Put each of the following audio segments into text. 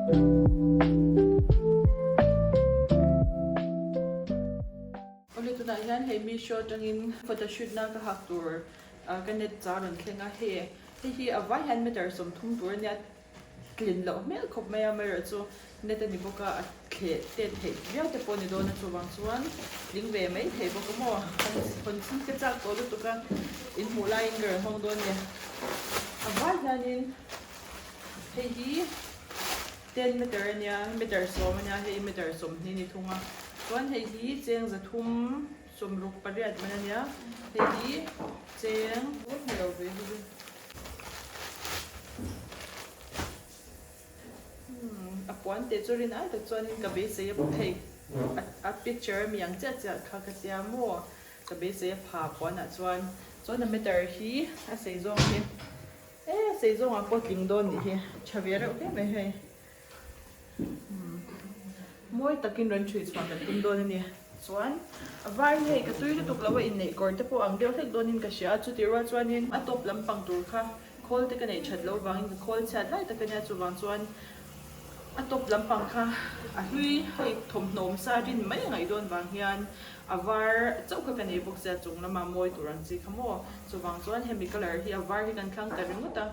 Awle tunah hian hei Meesho atangin photoshoot na ka hak tur ka net char rawn thleng a, hei hei hi a vai hian meter 30 tur ania tlin loh hmel khawp mai a, amaherawhchu net a ni bawk a, a thleh tet theih viau te pawh a ni dawn a, chuvang chuan tling ve mai thei bawk a maw, hawn chhung te chak tawh lutuk a, inhmuh laiin ka rawn hawng dawn a ni. A vai hianin hei hi. 10 meter a nia, meter 10 a nia, hei meter 20 a ni thung a, chuan hei hi cheng 368 man a nia, hei hi cheng hmu lo ve hi chu umm a puan teh chu rin ai tak chuanin ka beisei a hei a picture ami ang chiah chiah kha ka tia maw ka beisei a pha puanah chuan chuan a meter hi a sei zawng hi. E sei zawngah pawh tling dawn nih hi tha ve reuh hle mai hei mawi takin rawn chhui chhuah kan tum dawn a ni chuan a var hi hei ka tui lutuk lo a inneih kawr te pawh ang deuh hlek dawnin ka hria a chutih rual chuanin a tawp lampang tur kha khawl te ka neih that loh vangin ka khawl chhiat lai tak a nia chuvang chuan a tawp lampang kha a hlui hei thawmhnaw awm sa rin mai a ngaih dawn vang hian A var chauh kha ka nei bawk sia chung lama mawi tur ang chi kha maw. Chuvang chuan hemi colour hi a var hi kan thlang ta ringawt a,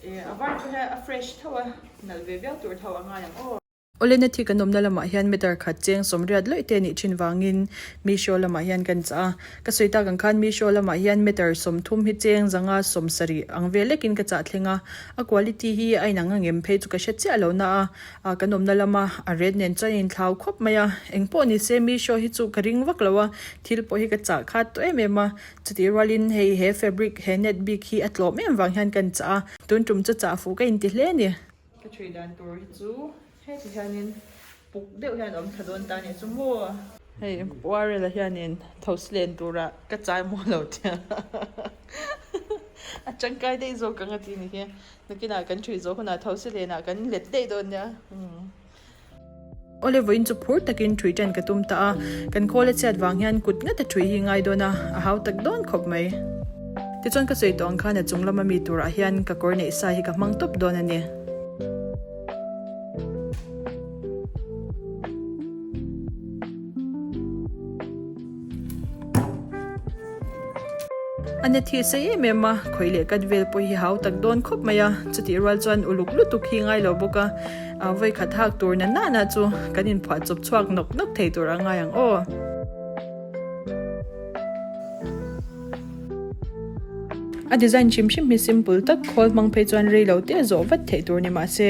eh a var chu hei a fresh tho a, nalh ve viau tur tho a ngai ang aw. Awle na thi kan awmna lamah hian meter khat cheng sawmriat lawih te nih thin vangin Meesho lamah hian kan chah a, ka sawi tak ang khan Meesho lamah hian meter 30 hi cheng zanga 70 ang vel lekin ka chah thleng a, a quality hi a inang angem phei chu ka hre chiah lo na a, Ah kan awmna lama a red nen chuan a inthlau khawp mai a, engpawh ni se Meesho hi chu ka ring vak lo a, thil pawh hi ka chah khat tawh em em a, chutih rualin hei he fabric he net bik hi a tlawm em vang hian kan chah a, tun tum chu chah fuh ka inti hle a ni. Ka thui dan tur hi chu heti hianin puk deuh hian awm thla dawn ta nih chu maw. Hei Warela hianin thosi len turah ka chai maw lo tia a tangkai daih zawk ang a ti ni hi. Nakinah kan ṭhui zawh hunah tho si lenah kan let daih dawn nia. Awle vawiin chu phur takin ṭhui ṭan ka tum ta a, kan khawl a chhiat vang hian kut ngata ṭhui hi ngai dawn a, a hau tak dawn khawp mai. Tichuan ka sawi tawh ang khan a chung lama mi turah hian ka kawr neih sa hi ka hmang tawp dawn a ni. A net hi a sei em em a, khawih leh kat vel pawh hi hau tak dawn khawp mai a, chutih rual chuan uluk lutuk hi ngai lo bawk a, a vawi khat hak tur na nana chu kan inphuah chawp chhuak nawk nawk thei tur a ngai ang aw. A design hrim hrim hi simple tak khawl hmang phei chuan rei lo te zawh vat theih tur ni mah se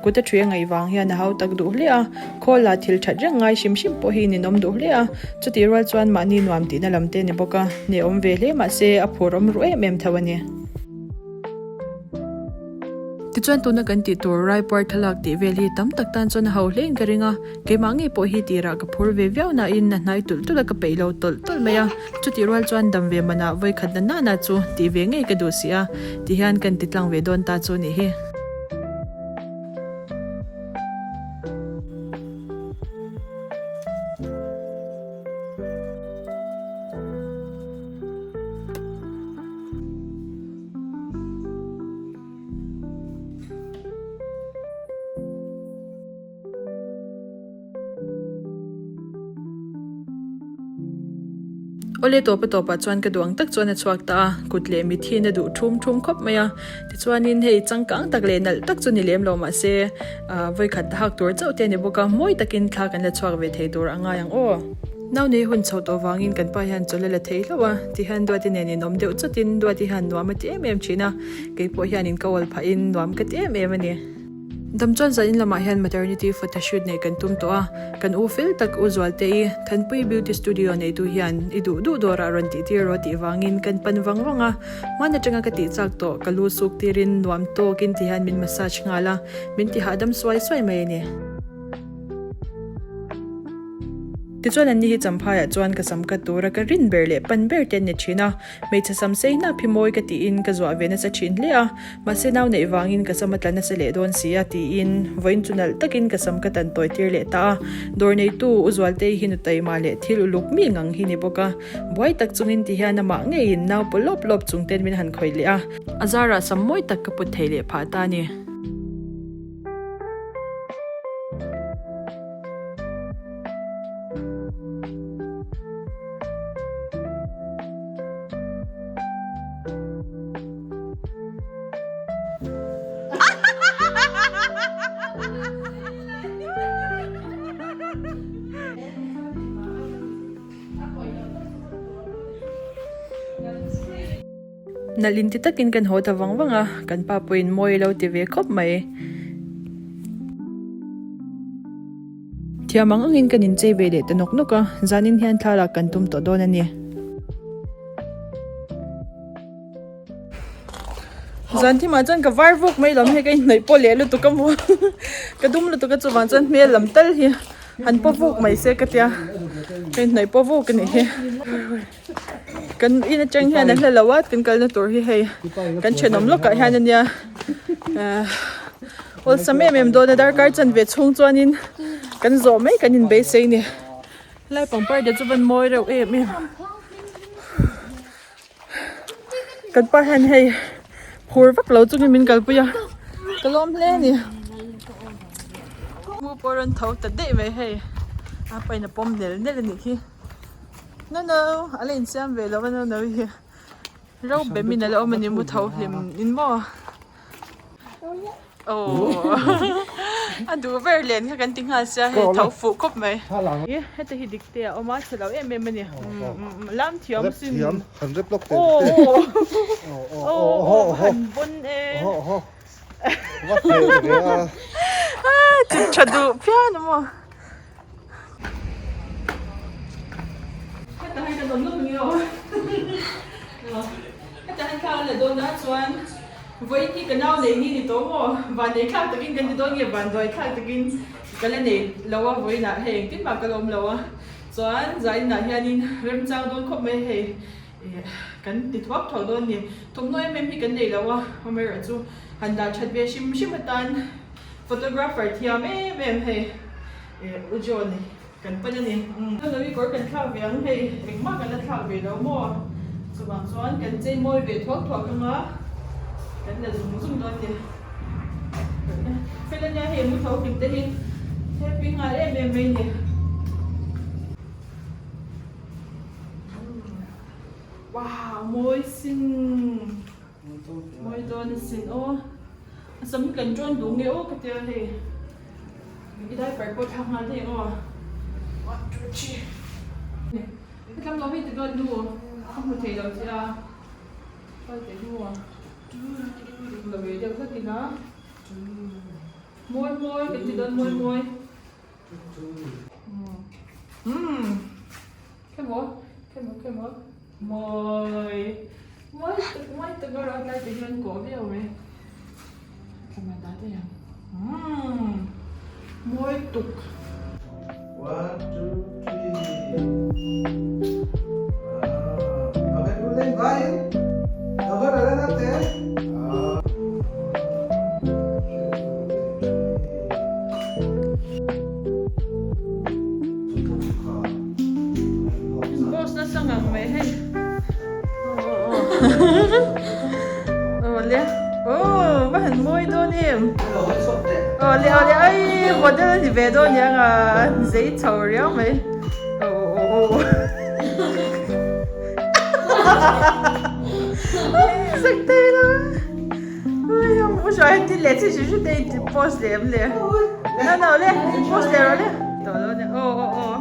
kut a thui a ngaih vang hian a hau tak duh hle a, khawl ah thil that reng ngai hrim hrim pawh hi ninawm duh hle a, chutih rual chuan mahni nuam tihna lam te ni bawk a, hnehawm ve hle mah se a phur awm ruh em em tho a ni. Tichuan tuna kan tih tur Raipuar thlalak tih vel hi tam tak tan chuan a ho hlein ka ring a, keimah ngei pawh hi tirah ka phur ve viau nain a hnai tulh tulh a ka peih lo tawlh tawlh mai a, chutih rual chuan dam ve manah vawikhat na nana chu tih ve ngei ka duh si a, tihian kan ti tlang ve dawn ta chu nih hi. Awle tawpa tawpah chuan ka duh ang tak chuan a chhuak ta a, kut leh mit hian a duh thum thum khawp mai a. Tichuanin hei changkang tak leh nalh tak chu ni lem lo mahse ah vawikhat hak tur chauh te a ni bawk a, mawi takin thla kan la chhuak ve thei tur a ngai ang aw. Nau nei hun chho tawh vangin kan pa hian chawlh a la thei hlauh a, tihian Duati nen inawm deuh chawtin Duati hian nuam a ti em em thin a, kei pawh hian in ka awl phahin nuam ka ti em em a ni. Dam chuan zanin lamah hian maternity photoshoot neih kan tum tawh a, kan u fel tak U Zualtei, Thanpui Beauty Studio neitu hian i duh duh dawrah rawn tih tir rawh tih vangin kan pan vang vang a, hman atanga ka tih chak tawh ka lu suk tirin nuam tawkin tihian min massage nghal a, min ti hahdam suai suai mai a ni. Tichuan anni hi Champhaiah chuan ka sam kat tura ka rin ber leh pan ber te an ni thin a, hmeichhe sam sei hnap hi mawi ka tiin ka zuah ve nasa thin hle a, mahse nau neih vangin ka sam a tla nasa leh dawn si a tiin vawiin chu nalh takin ka sam ka tan tawi tir leh ta a, dawr neitu U Zualtei hi nu taima leh thil uluk mi ngang hi ni bawk a, buai tak chungin ti hian amah ngeiin nau paw lawp lawp chung ten min han khawih leh a, a zarah sam mawi tak ka put thei leh phah ta a ni. Nalh inti takin kan haw ta vang vang a, kan pa pawhin mawi a lo ti ve khawp mai. Thiam ang angin kan inchei ve leh ta nawk nawk a, zanin hian thlalak kan tum tawh dawn a ni. Zan thimah chuan ka var vuk mai lam hi ka inhnawih pawh leh lutuk a maw ka dum lutuk a chuvang chuan hmel lam tal hi han paw vuk mai se ka tia ka inhnawih paw vuk a nih hi kan in atang hian a hla lo a kan kalna tur hi hei kan thenawm lawkah hian a nia ahh awlsam em em dawn a darkar chanve chhung chuanin kan zawh mai kan inbeisei a ni helai pangpar te chu van mawi reuh em em. Kan pa hian hei phur vak lo chungin min kalpui a ka lawm hle a ni mu pawh rawn tho ta daih mai hei a pain a pawm nel nel a nih khi no no a la insiam ve lo a no no hi ro bem in a la awm a ni mu tho hlim in maw. Aw a duh ber len kha kan ti nghal sia hei tho fuh khawp mai. Heta hi dik te a awm a chhe lo em em a ni lam thiam sin han rep lawk teh aw aw han vawn e chin tha duh phian a maw. Heta hian kan awm lawk ang emaw heta hian thla an la dawn a chuan vawiin hi ka nau nei ni ni tawh maw van nei thlak takin kan ti dawn nge van duai thlak takin ka la nei lo a vawiin ah hei engtin mah ka la awm lo a chuan zain ah hianin remchang dawn khawp mai hei ih kan ti thuak thuak dawn a ni thawmhnaw em em hi kan nei lo a amaherawhchu han dah that ve hrim hrim atan photographer thiam em em hei. U John kan pan a ni. Halloween kawr kan thlak ve ang hei engmah kan la thlak ve lo maw? Chuvang chuan kan chei mawi ve thuak thuak ang a, kan la zung zung dawn a ni. Fel ania hei mu tho hlim te hi happy nghal em em mai a ni. Wow mawi sin mawi dawn asin aw. A sam hi kan ṭawn duh nge aw ka tia hei i diaper pawh thlak nghal daih ang aw one two three ka tlam lo hei ti dawn nu ka hmu thei lo che a kal teh hnu a lo ve deuh hlek ila mawi mawi kan ti dawn mawi mawi umm Khemaw khemaw khemaw mawi mawi tak mawi tak a rawh tlai te hian kawh viau mai thlama dah daih ang umm mawi tuk. One, two, three. Ah, okay, ulit, bye. Cover na natin. Ah. Boss nasa ngang mai hei aw le aw va han mawi dawn em aw le aw le ai model a ni ve dawn aniang a zei chho riau mai aw aw aw sak thei lo Post leh em le? No no le post leh rawh le. Tawh lo nia aw aw aw.